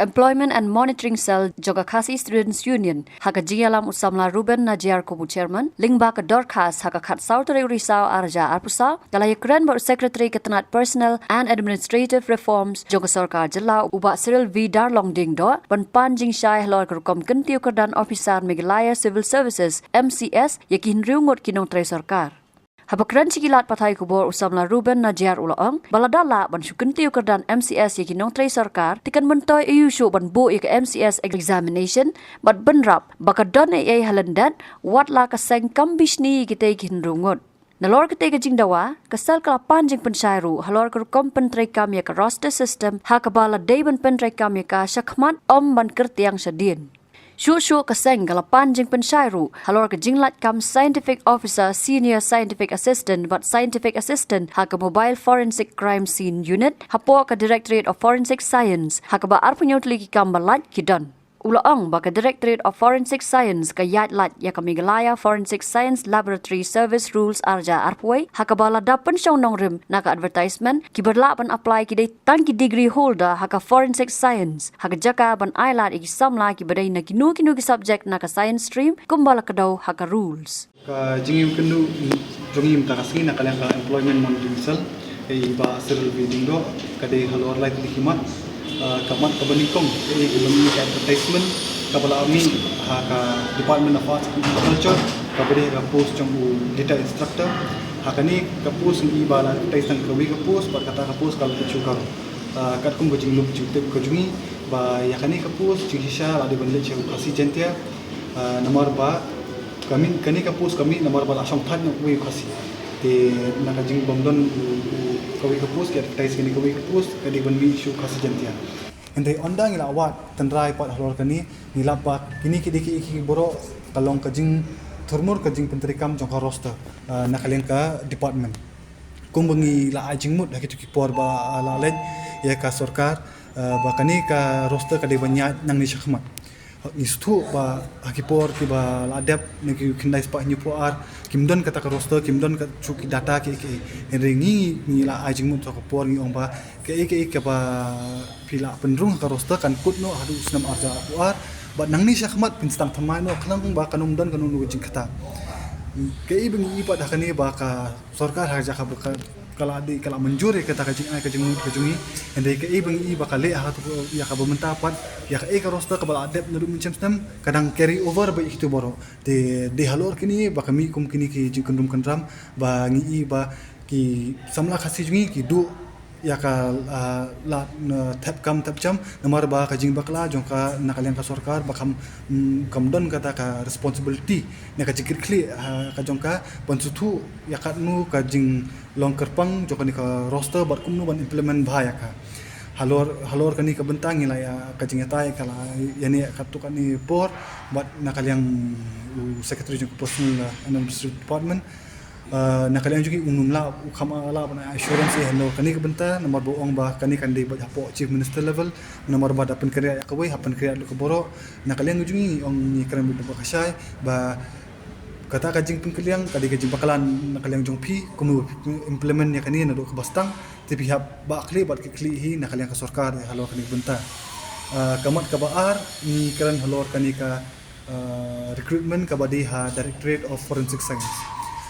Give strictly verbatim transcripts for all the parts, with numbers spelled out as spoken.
Employment and Monitoring Cell jong ka Khasi Students Union, ha ka jingïalam u samla Reuben Najiar kum u chairman, lyngba ka dorkhas ha ka khatsaw tarik u Risaw arhajar arphew saw, ka la ïakren bad u secretary ka tnat Personnel and Administrative Reforms jong ka sorkar jylla u Bah Cyril V Darlong Diengdoh ban pan jingshai halor ka rukom kyntiew kyrdan officer Meghalaya Civil Services, M C S, ïa ki hynriew ngut ki nongtrei sorkar. Haba kren sha ki lad pathai khubor u samla Reuben Najiar u la ong ba lada lah ban shu kyntiew kyrdan M C S ïa ki nongtrei sorkar, te kan myntoi aïu shuh ban buh ïa ka M C S examination, bad bynrap ba ka don ei ei ha lyndet, wat la ka seng kam bishni ïa kitei ki hynriew ngut. Nalor katei ka jingdawa, ka sel ka la pan jingpynshai ruh halor ka rukom pyntreikam ïa ka roster system, ha kaba la dei ban pyntreikam ïa ka shakhmat, ym ban kyrtiang shadien. Shuh shuh ka seng ka la pan jingpynshai ruh halor ka jinglait kam Scientific Officer, Senior Scientific Assistant bad Scientific Assistant ha ka Mobile Forensic Crime Scene Unit hapoh ka Directorate of Forensic Science, ha kaba arphew hynñiew tylli ki kam ba lait ki don. U la ong ba ka Directorate of Forensic Science ka ïaid lait ïa ka Meghalaya Forensic Science Laboratory Service Rules arhajar arphew wei, ha kaba lada pynshong nongrim na ka advertisement, kiba lah ban apply ki dei tang ki degree holder ha ka forensic science, ha ka jaka ban ai lad ïa ki samla kiba dei na kino kino ki subject na ka science stream, kumba la kdew ha ka rules. Ka jingïakynduh jong ngi mynta ka sngi na ka liang ka Employment Monitoring Cell, eh, i Bah Cyril V Diengdoh, ka dei halor lai tylli ki mat. Ah, ka mat kaba nyngkong, ka dei kaba ngi ka advertisement kaba la mih ha ka Department of Arts and Culture, kaba dei ka post jong u guitar instructor. Ha kane ka post ngi ba la advertise tang kawei ka post, bad kata ka post ka la leit sha u Garo. Ah, katkum ka jinglong jingtip ka jong ngi ba ïa kane ka post jingshisha la dei ban leit sha u Khasi Jaiñtia. Ah, namar ba ka mih, kane ka post ka mih namar ba la shong thait noh uwei u Khasi. Te na ka jingbym don u, u, kawei ka post, ki advertise kane kawei ka post, ka dei ban mih sha u Khasi Jaiñtia. Hynrei ynda ngi la wad tynrai pat halor kane, ngi lap ba kine ki dei ki, ki baroh ka long ka jingthurmur ka jingpyntreikam jong ka roster, ah, na ka liang ka department. Kumba ngi la ai jingmut ha kito ki por ba, ah, la leit ïa ka sorkar, ah, ba kane ka roster ka dei ban ïaid nangne shakhmat. Ngi sngewthuh ba ha ki por kiba la dep na ki khyndai spah hynñiewphew ar, kim don kata ka roster, kim don ka shuh ki data kiei kiei. Hynrei ngi, ngi la ai jingmut ha ka por, ngi ong ba kaei kaei kaba phi la pynrung ha ka roster kan kut noh haduh u snem arhajar arphew ar, bad nangne shakhmat phin sdang thymmai noh khnang ba kan ym don kano kano ka jingkata. Kaei ba ngi i pat ha kane ba ka sorkar ha ka jaka ba ka, ka la dei, ka la mynjur ïa kata ka jingai ka jingmut ka jong ngi. Hynrei kaei ba ngi i ba ka leh ha tu, ïa kaba mynta pat, ïa kaei ka roster kaba la dep naduh mynshem snem, ka dang carry over beit ïa kito baroh. Te dei halor kine ba ka mih kum kine ki jingkyndrum kyndram, ba ngi i ba ki samla Khasi jong ngi ki duh ïa ka, ah, lad, ah, thep kam thep jam, namar ba ka jingbakla jong ka na ka liang ka sorkar ba kam, mm, kam don kata ka responsibility ne ka jingkitkhlieh, ah, ka jong ka ban sngewthuh ïa katno ka jinglong kyrpang jong kane ka roster bad kumno ban implement bha ïa ka. Halor, halor kane ka bynta ngi la ïa ka jingïatai ka la ïa ne katto katne por bad na ka liang u secretary jong ka Personnel, ah, and Administrative Department. Ah, na ka liang jong ngi um nym lah, u kham lah ban ai assurance ïa halor kane ka bynta, namar ba u ong ba kane kan dei beit hapoh Chief Minister level, namar ba da pynkynriah ïa kawei, ha pynkynriah lut ka baroh. Na ka liang jong ngi ong ngi kren beit ba ka shai, ba kata ka jingpynkylliang ka dei ka jingbakla na ka liang jong phi, kumno implement ïa kane naduh kaba sdang, te phi hap ba khlieh bad ki khlieh hi na ka liang ka sorkar ïa halor kane ka bynta. Ah, ka mat kaba ar, ngi kren halor kane ka ah, recruitment kaba dei ha Directorate of Forensic Science.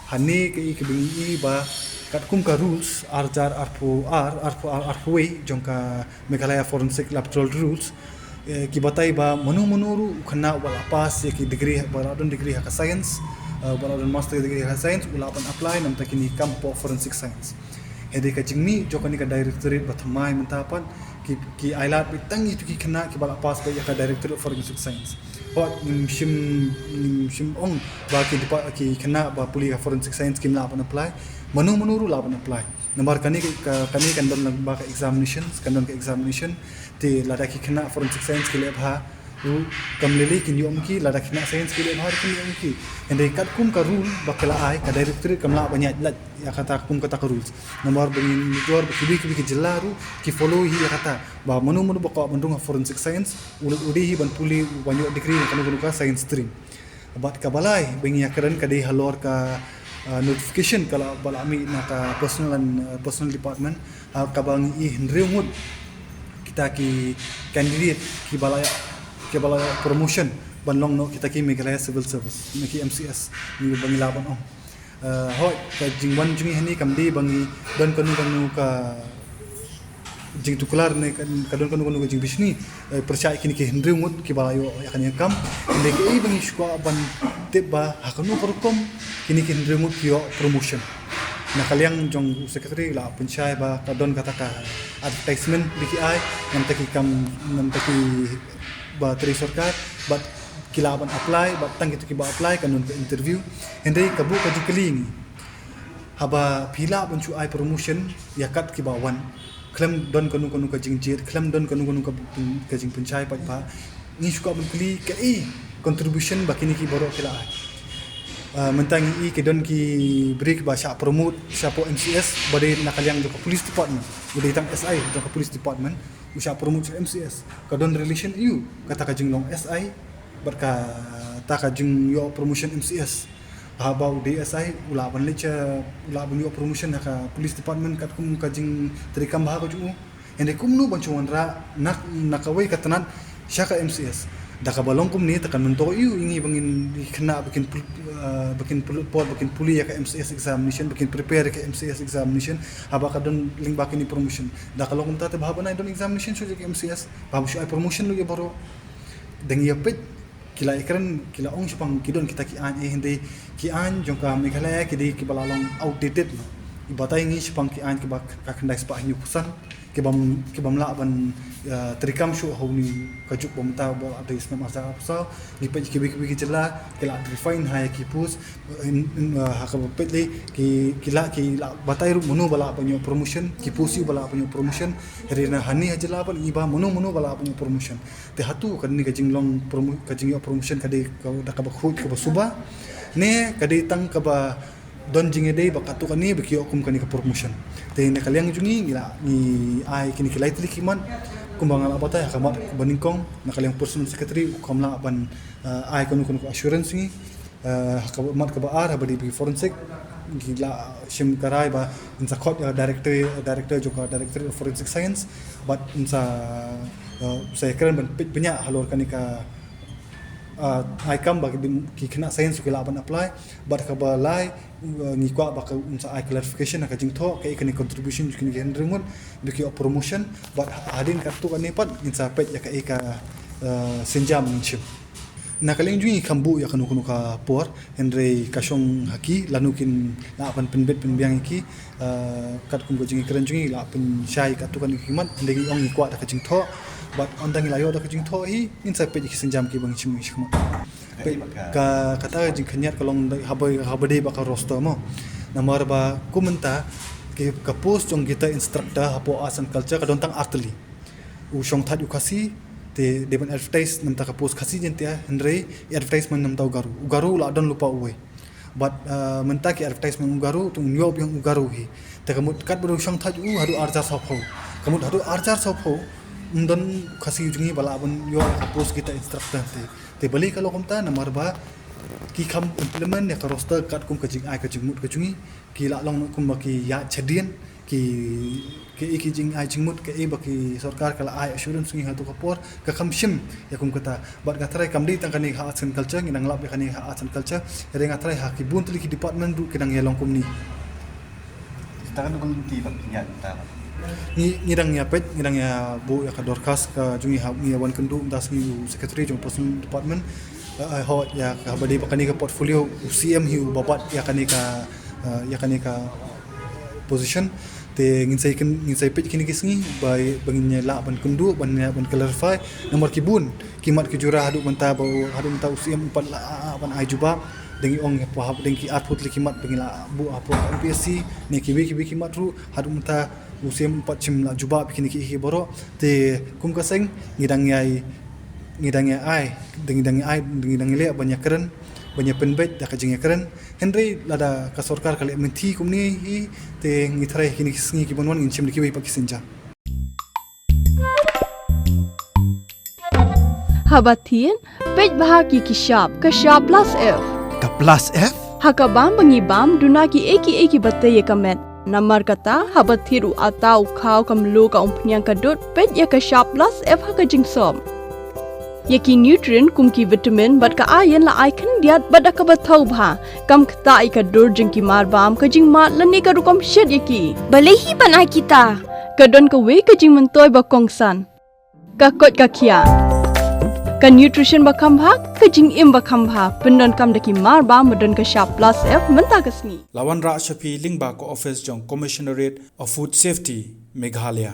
Hangne kaei kaba ngi i ba katkum ka rules, arhajar arphew ar, arphew ar, arphew wei jong ka Meghalaya Forensic Laboratory Rules, eh, ki batai ba mano mano ruh u khynnah uba la pass ïa ki degree, ba la don degree ha ka science, eh, ba la don master degree ha science, u lah ban apply namar kine ki kam hapoh forensic science. Hynrei ka jingmih jong kane ka directorate ba thymmai mynta pat, ki, ki ailad beit tang ïa kito ki khynnah kiba la pass beit ïa ka Directorate of Forensic Science. Hooid, ngim shym, ngim shym ong ba ki dei pat ki khynnah ba pule ha forensic science kim lah ban apply. Mano mano ruh lah ban apply. Namar kane ka, kane kan don lang ba ka examination, kan don ka examination. Te lada ki khynnah forensic science ki leh bha ruh kam lei lei kin ïoh ïa ki, lada ki khynnah science ki leh bha ruh kin ïoh ïa ki. Hynrei katkum ka rule ba ki la ai, ka directorate kam lah ban ïaid lait ïa kata kum kata ka rules. Namar ba ngi nujor ba kiwei kiwei ki jylla ruh ki follow hi ïa kata, ba mano mano ba kwah ban rung ha forensic science, u, u dei hi ban pule, ban ïoh degree na kano kano ka science stream. Bad kaba lai ba ngi ïa kren ka dei halor ka, ah, notification ka la, ba la mih na ka Personnel and, ah, Personnel Department, ah, kaba ngi i hynriew ngut ki, kita ki candidate kiba la ïoh, kiba la ïoh promotion ban long noh kita ki Meghalaya Civil Service, ne ki M C S, ngi ba ngi lah ban ong. Eh, hooid, ka jingwan jong ngi hangne kam dei ba ngi don kano kano ka jingtuklar ne ka, ka don kano kano ka jingbishni, eh, pyrshah ïa kine ki hynriew ngut kiba la ïoh ïa kane ka kam. Hynrei kaei ba ngi shu kwah ban tip ba ha kano ka rukom kine ki hynriew ngut ki ïoh promotion. Na ka liang jong u secretary la pynshai ba ka don kata ka advertisement ba ki ai, namar ki kam, namar ki ba trei sorkar, bad ki lah ban apply, bad tang kito kiba apply kan don ka interview. Hynrei ka buh ka jingkylli ngi, haba phi lah ban shu ai promotion ïa kat kiba wan, khlem don kano kano ka jingjied, khlem don kano kano ka, ka jingpynshai paidbah, ngi shu kwah ban kylli kaei contribution ba kine ki baroh ki la ai. Ah, mynta ngi i ki don ki briew ba shah promote shapoh M C S ba dei na ka liang jong ka police department, ba dei tang S I jong ka police department, u shah promote sha M C S. Ka don relation aiu kata ka jinglong S I bad kata ka jingïoh promotion M C S? Haba u dei S I u lah ban leit sha, u lah ban ïoh promotion ha ka police department katkum ka jingtreikam bha ka jong u. Hynrei kumno ban shu wanrah na, na kawei ka tnat sha ka M C S? Da kaba long kumne te kan myntoi aiu ïa ngi ba ngin khynnah ba kin pul-, ah, ba kin pul-, por ba kin pule ïa ka M C S examination, ba kin prepare ïa ka M C S examination, haba ka don lyngba kine promotion. Da ka long kumta te ba haba nai don examination shuh ïa ka M C S, ba haba shu ai promotion lut ïa baroh. Da ngi ïa peit, ki la ïakren, ki la ong shaphang ki don kita ki aiñ, eh, hynrei ki aiñ jong ka Meghalaya ki dei kiba la long outdated noh. I batai ngi shaphang ki aiñ kiba ka khyndai spah hynñiewphew san, kibym, kibym lah ban, eh, treikam shuh ha une ka juk ba mynta ba la dei snem arhajar arphew saw. Ngi peit kiwei kiwei ki jylla ki la refine ha ïa ki post, in, in, eh, ha kaba peit lei ki, ki la, ki la batai ruh mano ba lah ban ïoh promotion, ki post aiu ba lah ban ïoh promotion. Hynrei na hangne ha jylla pat ngi ba mano mano ba lah ban ïoh promotion. Te hato kane ka jinglong promo-, ka jingïoh promotion ka dei ka, da kaba khuid kaba suba, ne ka dei tang kaba don jingïadei ba katto katne ba ki ïoh kum kane ka promotion? Te na ka liang jong ngi, ngi la, ngi ai kine ki lai tylli ki mat, kumba nga la batai ha ka mat kaba nyngkong, na ka liang personal secretary u kam lah ban, ah, ai kano kano ka assurance ngi. Eh, ha ka mat kaba ar, haba dei ba ki forensic, ngi la shim ka rai ba ngin sa khot ïa director, director jong ka Directorate of Forensic Science, bad ngin sa, eh, sa ïakren ban peit bniah halor kane ka, eh, ai kam ba ki, ki khynnah science ki lah ban apply, bad kaba lai, eh, ngi kwah ba ka, ngin sa ai clarification ha ka jingthoh kaei kane contribution jong kine ki hynriew ngut ba ki ïoh promotion, bad hadien katto katne pat ngin sa peit ïa kaei ka, eh, sienjam ngin shim. Na ka liang jong ngi kam buh ïa kano kano ka por, hynrei ka shong ha ki lano kin lah ban pynbit pynbiang ïa ki, eh, katkum ka jingïakren jong ngi la pynshai katto katne ki mat, hynrei ngi ong ngi kwah da ka jingthoh, bad ynda ngi la ïoh da ka jingthoh hi, ngin sa peit ïa ki sienjam kiba ngi shim ngi shim. Peit ka, kata ka jingkhynñiat ka long da, haba, haba dei ba ka roster mo. Namar ba kum mynta ki, ka post jong kita instructor hapoh Arts and Culture ka don tang ar tylli. U shongthait u Khasi, te dei ban advertise na bynta ka post Khasi Jaiñtia, hynrei i advertisement na bynta u Garo. U Garo u la don lypa uwei. Bad, ah, mynta ki advertisement u Garo, te un ïoh biang u Garo hi. Te ka mut katba u shongthait u haduh arhajar sawphew. Ka mut haduh arhajar sawphew, ym don u Khasi jong ngi ba lah ban ïoh ka post kita instructor te. Te balei ka long kumta, namar ba ki kham implement ïa ka roster katkum ka jingai ka jingmut ka jong ngi, ki la long kumba ki ïaid shadien, ki, ki, ki jingai jingmut, kaei ba ki sorkar ka la ai assurance ngi ha kato ka por, ka kham shim ïa kum kata. Bad nga tharai kam dei tang kane ha Arts and Culture, ngi dang lap ïa kane ha Arts and Culture, hynrei nga tharai ha ki bun tylli ki department ruh ki dang ïa long kumne. Kita kan dukun ti bak kinya ta. Ngi, ngi dang ïa peit, ngi dang ïa buh ïa ka dorkhas ka jong ngi ha, ngi ïa wan kynduh mynta sngi u secretary jong personal department. Eh, eh, hooid, ïa kaba dei ba kane ka portfolio u C M hi uba bat ïa kane ka, eh, ïa kane ka position. Te ngin sa ïa kyn-, ngin sa ïa peit kine ki sngi ba, ba ngin ïa lah ban kynduh, ban ïa, ban clarify. Namar ki bun ki mat ki jura haduh mynta ba, haduh mynta u C M um pat la, ah, ah, ban ai jubab. Dang ong hapoh, hapoh dang ki arphew tylli ki mat ba ngi la buh hapoh M P S C, ne kiwei kiwei ki mat ruh haduh mynta u C M um pat shym la jubab ïa kine ki, ki baroh. Te kum ka seng ngi dang ïai, ngi dang ïai, dang, dang ïai, dang, dang ïaleh ban ïakren, ban ïapynbeit da ka jingïakren. Hynrei lada ka sorkar ka leh mynthi kumne hi, te ngi tharai kine ki sngi kiban wan ngin shim da kiwei pat ki sienjam. Haba thied, peit bha ki, ki shap, ka shap Plus F. Ka Plus F? Ha ka bam ba ngi bam, duna kiei kiei kiba tei ïa ka met. Namar kata, haba thied u atta, u khaw, ka mluh, ka umphniang, ka dud, peit ïa ka Shap Plus F ha ka jingsop. Ïa ki nutrient kum ki vitamin bad ka iron la ai khyndiat bad da kaba thaw bha. Kam ktah ïa ka dur jong ki marbam, ka jingmad lane ka rukom shet ïa ki. Balei hi ban ai kita? Ka don kawei ka jingmyntoi ba kongsan. Ka koit ka khiah. Ka nutrition ba kham bha, ka jingim ba kham bha. Pyndonkam da ki marbam ba don ka Shap Plus F mynta ka sngi. La wanrah sha phi lyngba ka office jong Commissionerate of Food Safety, Meghalaya.